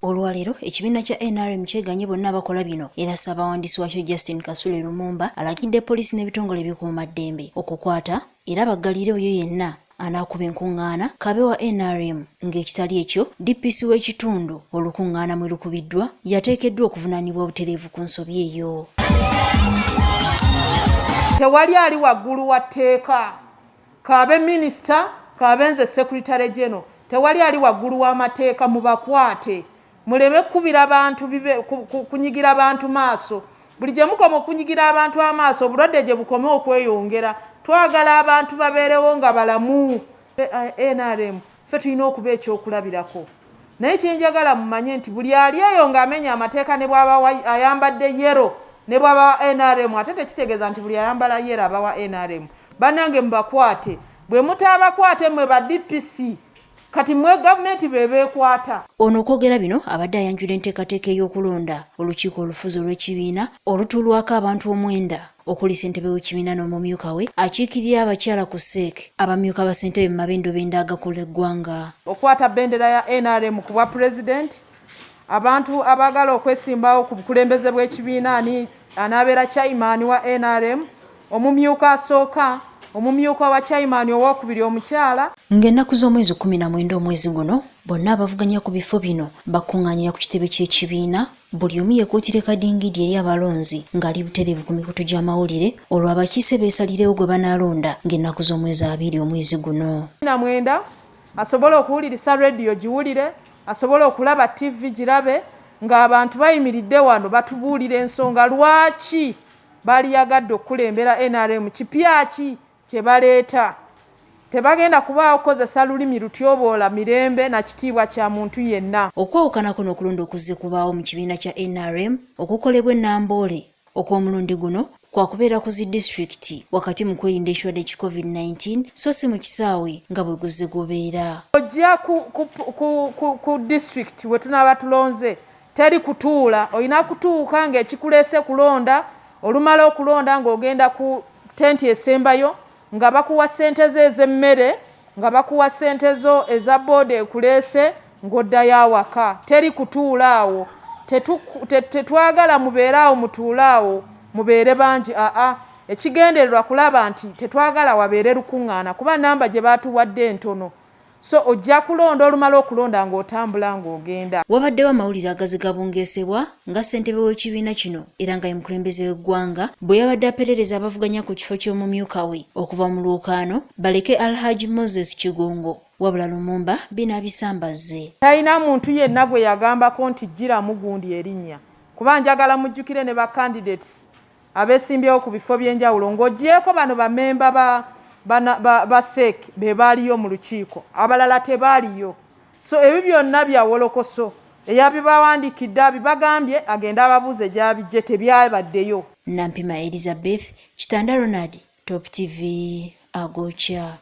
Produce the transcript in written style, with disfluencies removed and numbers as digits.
Olwaleero ekibiina kya nrm kyeganye bonna abakola bino era Ssaabawandiisi waakyo Justin Kasule Lumumba alagidde poliisi n'ebitongole ebikuumaddembe okukwata era baggalire oyo yenna anaakuba enkungaana k'abe wa nrm ng'ekitali ekyo DPC w'ekitundu olukungaana mwe lukubiddwa yateekeddwa okuvunaanibwa obutereevu ku nsobi eyo. Tewali ali waggulu wa tteeka, k'abe minisita, k'abe nze Secretary General, tewali ali waggulu w'amateeka. Mubakwate, muleme kukubira bantu bibe, kunyigira bantu maaso. Buli gye mukoma okunyigira abantu amaaso, obulwadde gye bukoma okweyongera. Twagala abantu babeerewo nga balamu. NRM ffe tulina okuba ekyokulabirako. Naye kye njagala mumanye nti buli ali eyo ng'amenya amateeka ne bw'aba ayambadde yero ne bw'aba wa nrm, ate tekitegeeza nti buli ayambala yero aba wa nrm. Bannange mubakwate. Bwe mutaabakwate mmwe ba DPC, kati mmwe gavumenti be beekwata. Ono okwogera bino abadde ayanjula enteekateeka ey'okulonda olukiiko olufuzi olw'ekibiina olutuulwako abantu omwenda okuli ssentebe w'ekibiina n'omumyuka we akiikirira abakyala ku CEC, abamyuka ba ssentebe mu mabendobendo agakola eggwanga. Okukwata bendera ya nrm ku bwa pulezidenti, abantu abaagala okwesimbawo ku bukulembeze bw'ekibiina, ani anaabeera chairman wa nrm, omumyuka asooka, omumyuka wa chairman owookubiri omukyala. Ng'ennaku z'omwezi 19 omwezi guno, bonna abavuganya ku bifo bino bakungaanira ku kitebe ky'ekibiina buli omu yekuutire kadingidi eri abalonzi ng'ali butereevu ku mikutu gy'amawulire olwo abakiise beesalirewo gwe banaalonda ng'ennaku z'omwezi 20 omwezi guno. Na mwenda asobole okuwulirisa rediyo giwulire, asobole okulaba ttivi girabe, ng'abantu bayimiridde wano batubuulira ensonga lwaki baaliyagadde okukulembera nrm, kipya ki kye baleeta. Tebagenda kubaawo kukozesa lulimi lutyoboola mirembe na kitiibwa kya muntu yenna. Okwawukanako n'okulonda okuzze kubaawo mu kibiina kya nrm okukolebwa e Namboole, okw'omulundi guno kwakubeera ku zi disitulikiti wakati mu kwerinda ekirwadde ki Covid 19 so si mu kisaawe nga bwe guzze gubeera. Ojja ku disitulikiti we tunaaba tulonze, teri kutuula, olina kutuuka ng'ekikuleese kulonda, olumala okulonda ng'ogenda ku tenti esembayo nga bakuwa ssente zo ez'emmere, nga bakuwa ssente zo eza booda ekuleese ng'oddayo awaka. Teri kutuula awo. Tetwagala mubeere awo mutuule awo mubeere bangi, aa. Ekigendererwa kulaba nti tetwagala wabeere lukuŋŋaana kuba namba gye baatuwadde ntono. So ojja kulonda, olumala okulonda ng'otambula ng'ogenda. Wabaddewo amawulire agazze gabungeesebwa nga ssentebe w'ekibiina kino era nga ye mukulembeze w'eggwanga bwe yabadde aperereza abavuganya ku kifo ky'omumyuka we okuva mu lwokaano baleke Alhajji Moses Kigongo wabula Lumumba bino abisambazze. Talina muntu yenna gwe yagambako nti jjiramu gundi erinnya kuba njagala mujjukire ne ba candidates Abeesimbyewo ku bifo by'enjawulo ng'oggyeeko bano bammemba ba ba ba CEC be baaliyo mu lukiiko, abalala tebaaliyo. So ebyo byonna bya wolokoso, eyabibawandiikidde abibagambye agende ababuuze gy'abiggye, tebyabaddeyo. Nampima Elizabeth, Kitanda Ronald, Top TV, Agookya.